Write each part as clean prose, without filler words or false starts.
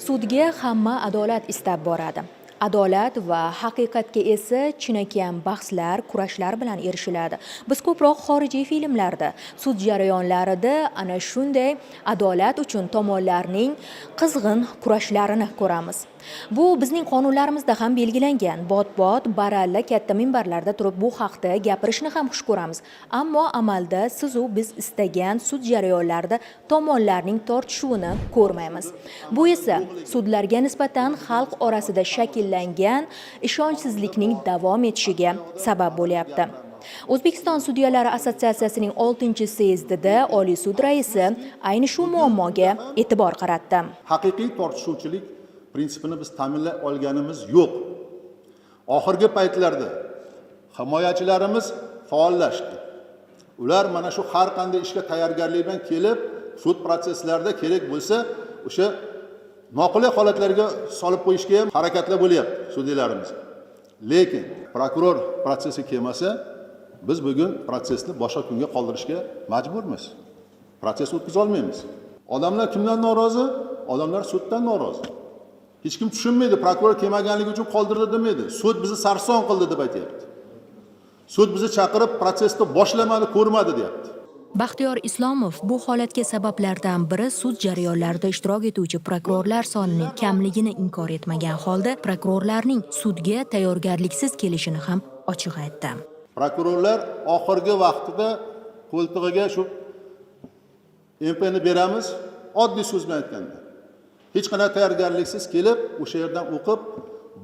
Sudga hamma adolat istab boradi. Adolat va haqiqatga esa chinakam bahslar, kurashlar bilan erishiladi. Biz ko'proq xorijiy filmlarda, sud jarayonlarida ana shunday adolat uchun tomonlarning qizg'in kurashlarini ko'ramiz. Bu bizning qonunlarimizda ham belgilangan. Bot-bot, baralla katta minbarlarda turib bu haqda gapirishni ham xush ko'ramiz. Ammo amalda sizu biz istagan sud jarayonlarida tomonlarning tortishuvini ko'rmaymiz. Bu esa sudlarga nisbatan xalq orasida shakllangan ishonchsizlikning davom etishiga sabab bo'lyapti. O'zbekiston sudyalari assotsiatsiyasining 6-syezdida Oliy sud raisi ayni shu muammoga e'tibor qaratdi. Haqiqiy tortishuvchilik prinsipini biz ta'minlay olganimiz yo'q. Oxirgi paytlarda himoyachilarimiz faollashdi. Ular mana shu har qanday ishga tayyorgarlik bilan kelib, sud protsesslarida kerak bo'lsa, o'sha noqulay holatlarga solib qo'yishga ham harakatlar bo'lyapti sudyalarimiz. Lekin prokuror protsessga kelmasa, biz bugun protsessni boshqa kunga qoldirishga majburmiz. Protsess o'tkaza olmaymiz. Odamlar kimdan norozi? Odamlar suddan norozi. Hech kim tushunmaydi, prokuror kelmaganligi uchun qoldirdi demaydi. Sud bizni sarson qildi deb aytyapti. Sud bizni chaqirib, protsessni boshlamadi, ko'rmadi deyapti. Baxtiyor Islomov bu holatga sabablardan biri sud jarayonlarida ishtirok etuvchi prokurorlar sonining kamligini inkor etmagan holda prokurorlarning sudga tayyorgarliksiz kelishini ham ochiq aytdi. Prokurorlar oxirgi vaqtida qo'ltig'iga shu МП ni beramiz, oddiy so'z bilan aytganda. Hech qanaqa tayyorgarliksiz kelib, o'sha yerdan o'qib,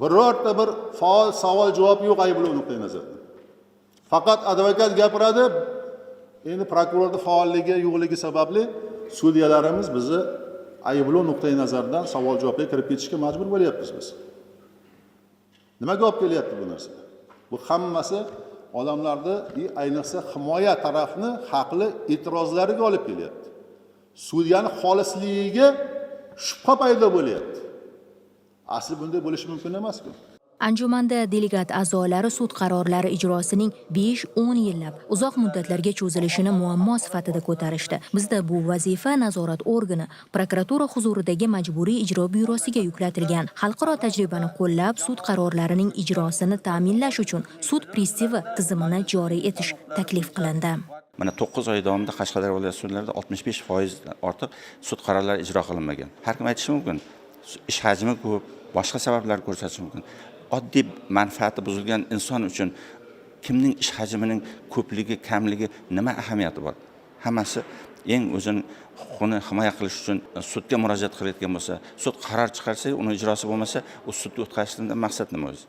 birorta bir faol savol javob yo'q ayblov nuqtai nazaridan. Faqat advokat gapiradi. Endi prokurorni faolligi yo'qligi sababli sudyalarimiz bizni ayblov nuqtai nazaridan savol javobga kirib ketishga majbur bo'lyapmiz biz. Nimaga olib kelyapti bu narsa? Bu hammasi odamlarni и ayniqsa himoya tarafni haqli e'tirozlariga olib kelyapti. Sudyani xolisligiga shubha paydo bo'lyapti. Asli bunday bo'lishi mumkin emas-ku. Anjumanda delegat a'zolari sud qarorlari ijrosining 5-10 yillab uzoq muddatlarga cho'zilishini muammo sifatida ko'tarishdi. Bizda bu vazifa nazorat organi, prokuratura huzuridagi Majburiy ijro byurosiga yuklatilgan. Xalqaro tajribani qo'llab, sud qarorlarining ijrosini ta'minlash uchun sud pristavi tizimini joriy etish taklif qilindi. Mana, 9 oy davomida Qashqadaryo viloyati sudlarida 65% ortiq sud qarorlari ijro qilinmagan. Har kim aytishi mumkin, ish hajmi ko'p, boshqa sabablar ko'rsatishi mumkin. Oddiy manfaati buzilgan inson uchun kimning ish hajmining ko'pligi, kamligi nima ahamiyati bor? Hammasi eng o'zini huquqini himoya qilish uchun sudga murojaat qilayotgan bo'lsa, sud qaror chiqarsa, uni ijrosi bo'lmasa, u sudga o'tkazishdan maqsad nima o'zi?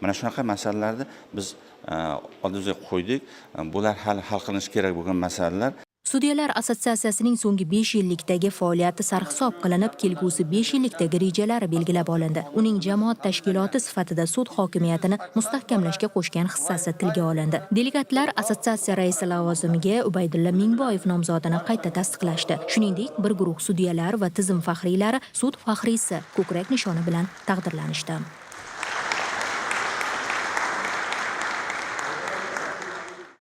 Mana shunaqa masalalarni biz oldimizga qo'ydik. Bular hali hal qilinishi kerak bo'lgan masalalar. Sudyalar assotsiatsiyasining so'nggi 5 yillikdagi faoliyati sarhisob qilinib, kelgusi 5 yillikdagi rejalari belgilab olindi. Uning jamoat tashkiloti sifatida sud hokimiyatini mustahkamlashga qo'shgan hissasi tilga olindi. Delegatlar assotsiatsiya raisi lavozimiga Ubaydulla Mingboyev nomzodini qayta tasdiqlashdi. Shuningdek, bir guruh sudyalar va tizim faxriylari "Sud faxriysi" ko'krak nishoni bilan taqdirlanishdi.